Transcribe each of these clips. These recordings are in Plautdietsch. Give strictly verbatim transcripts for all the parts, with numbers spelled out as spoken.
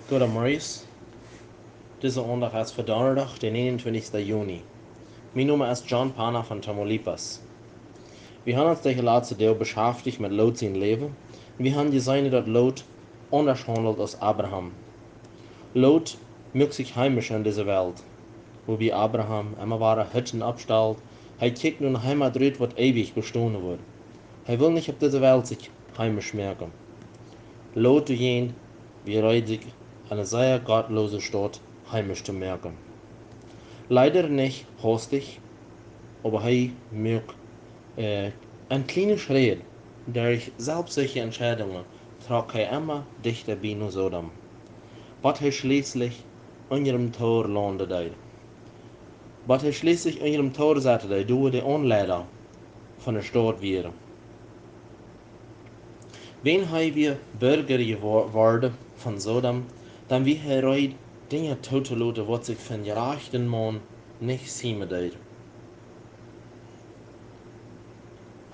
Goodemorjes. Dise Aundacht es fa Donnadach, dän eenuntwintichsten Juni. Mien Nomen es John Pana von Tamaulipas. Wie haben ons de latste Tiet beschäftigt met Lot sien Läwen. Wie haben jeseenen, daut Lot aundasch haundelt aus Abraham. Lot muak sikj heimisch en dise Welt, wua bie Abraham emma wada Hütten oppstalt. Hee kjikjt no ne Heimat rut, waut eewich bestonen woat. Hee well nich opp dise Welt sikj heimisch moaken. Lot doajäajen wia reed, sikj en eene sea gottloose Staut heimisch to moaken. Leida nich haustich, oba hee muak, äh, een kjlienen Schrett. Derch selfstsichtje Entscheidungen trock hee emma dichta bie no Sodom, bat hee schlieslich unja däm Tor launden deed. Bat hee schlieslich unja däm Tor saut, dee doa de Aunleida von de Staut wia. Wan hee wia Burga jewor-, worden von Sodom, dan wia hee reed, Dinja tootoloten, waut sikj fa een jerajchten Maun nich siemen deed.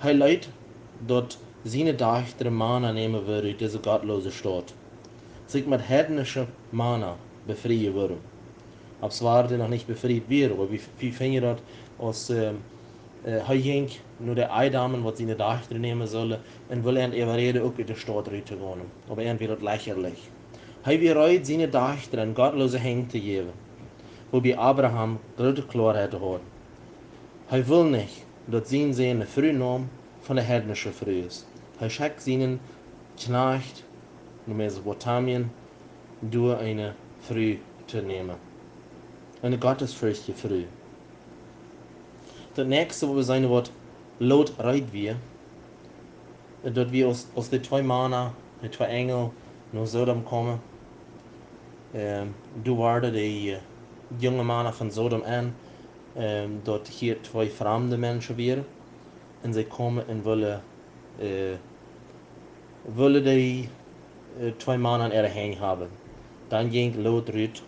Hee leet, daut siene Dajchta Mana nämen wudden ut dise gottloose Staut, sikj met heidnische Mana befrieen wudden. Opp see wudden noch nich befriet woaren, oba wie, wie finjen daut aus, äh, äh, hee jinkj no de Eidamen, waut siene Dajchta nämen sullen, un wull an äwaräden, uk ut de Staut rut to gonen. Oba an wia daut lächalich. Hee wia reed, siene Dajchta en gottloose Henj to jäwen, wua bie Abraham groote Kloaheit haud. Hee wull nich, daut sien Sän ne Fru neem von de heidnische Frues. Hee schekjt sienen Kjnajcht no Mesopotamien, doa eene Fru to nämen. Eene gottesferchtje Fru. Daut näakjste, waut wie seenen, waut Lot reed wia, daut wia aus, aus de twee Mana, de twee Enjel, no Sodom kjeemen. Ähm, doa worden de, äh, junge Mana von Sodom en, ähm, daut hia twee framde Menschen wieren. Un see kjeemen un wullen, äh, wullen de, äh, twee Mana en äare Henj haben. Dan jinkj Lot rut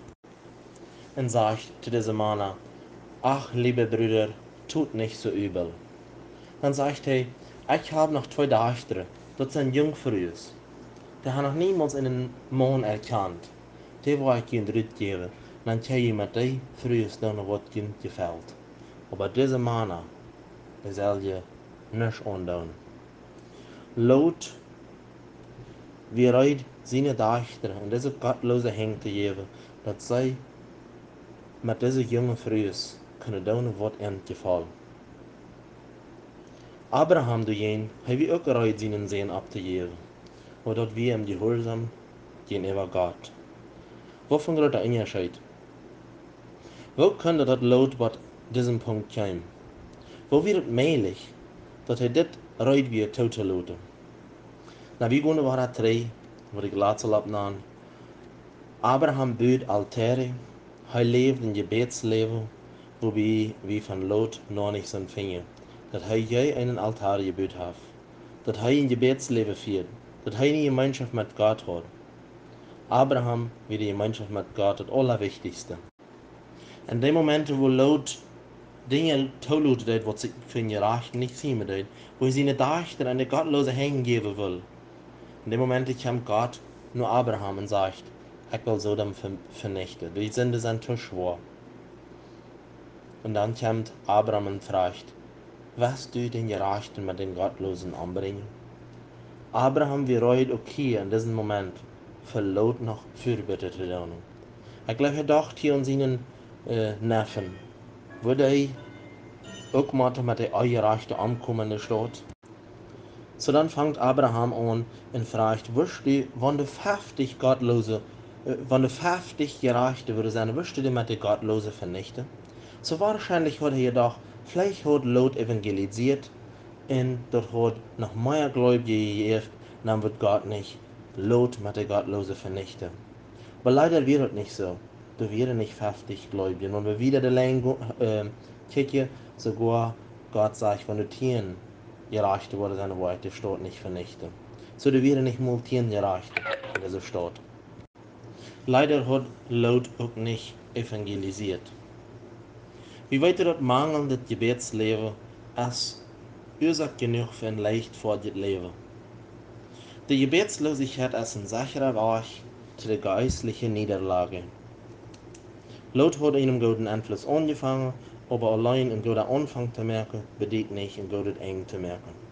un sajcht to dise Mana: „Ach, leewa Brooda, tut nich soo übel.“ Dan sajcht hee: „Ekj hab noch twee Dajchta, daut sent Junkfrues. Dee haben noch niemols eenen Maun erkjant. Dee woa ekj junt rut jäwen, dan kjenn jie met dee Frues doonen, waut junt jefelt. Oba dise Mana, dee sell jie nuscht aundoonen.“ Lot wia reed, siene Dajchta en dise gottloose Henj to jäwen, daut see met dise junge Frues kunnen doonen, waut an jefoll. Abraham doajäajen, hee wia uk reed, sienen Sän auftojäwen, oba daut wia em Jehuarsaum jäajenäwa Gott. Waut fa een groota Unjascheet. Woo kunn daut, daut Lot bat disen Punkt kjeem? Woo wia daut mäajlich, daut hee dit reed wia tootoloten? Na, wie gonen wada trigj, waut ekj latst aul oppnand. Abraham bud Altoare, hee läwd een Jebätsläwen, woabie wie von Lot noch nich soo finjen, daut hee je eenen Altoa jebut haft, daut hee een Jebätsläwen fieed, daut hee eene Jemeenschoft met Gott haud. Abraham wia de Jemeenschoft met Gott daut aulawichtichste. En dee Momenten, wua Lot Dinja tooloten deed, waut sikj fa een Jerajchta nich siemen deed, wua hee siene Dajchta en de gottloose Henj jäwen wull, en dee Momenten kjemt Gott no Abraham un sajcht: „Ekj well Sodom ver-, venichten. De Sinden sent too schwoa.“ Un dan kjemt Abraham un frajcht: „Woascht du dän Jerajchten met dän Gottloosen ombrinjen?“ Abraham wia reed, uk hia en disen Moment fa Lot noch Fürbitte to doonen. Ekj jleew, hee docht hia aun sienen, äh, Neffen. Wudd hee uk mau met de Onjerajchte omkomen en de Staut? Soo dan fangt Abraham aun un frajcht: „Wurscht du, wan doa feftich Gottloose, äh, wan doa feftich Jerajchte wudden sennen, wurscht du dee met de Gottloose venichten?“ Soo woarschienlich haud hee jedocht, veleicht haud Lot evangelisieet un daut haud noch mea Gleubje jejäft, dan wudd Gott nich Lot met de Gottloose venichten. Oba leida wia daut nich soo. Doa wieren nich feftich Gleubje. Wan wie wieda de Lien go-, äh, kjikjen, soogoa Gott sajcht, wan doa tieen Jerajchte wudden sennen, wudd ekj de Staut nich venichten. Soo, doa wieren nich mol tieen Jerajchte en dise Staut. Leida haud Lot uk nich evangelisieet. Wie weeten, daut mangelndet Jebätsläwen es Uasoak jenuach fa een leicht foadjet Läwen. De Jebätsloosichkjeit es een sechra Wajch, to de jeistliche Niederlage. Lot haud eenen gooden Enfluss aunjefangen, oba auleen een gooda Aunfank to moaken, bediet nich een goodet Enj to moaken.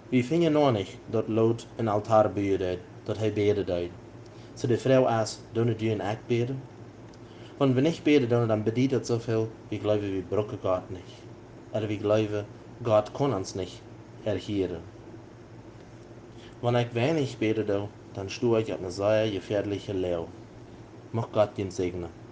Wie finjen noch nich, daut Lot een Altoa buen deed, daut hee bäden deed. Soo de Froag es, doonen du un ekj bäden? Wan wie nich bäden doonen, dan bediet daut soo väl, wie jleewen, wie brucken Gott nich. Ooda wie jleewen, Gott kaun ons nich erhieren. Wan ekj weinich bäden doo, dan sto ekj opp eene sea jefäadliche Loag. Mucht Gott junt säajnen.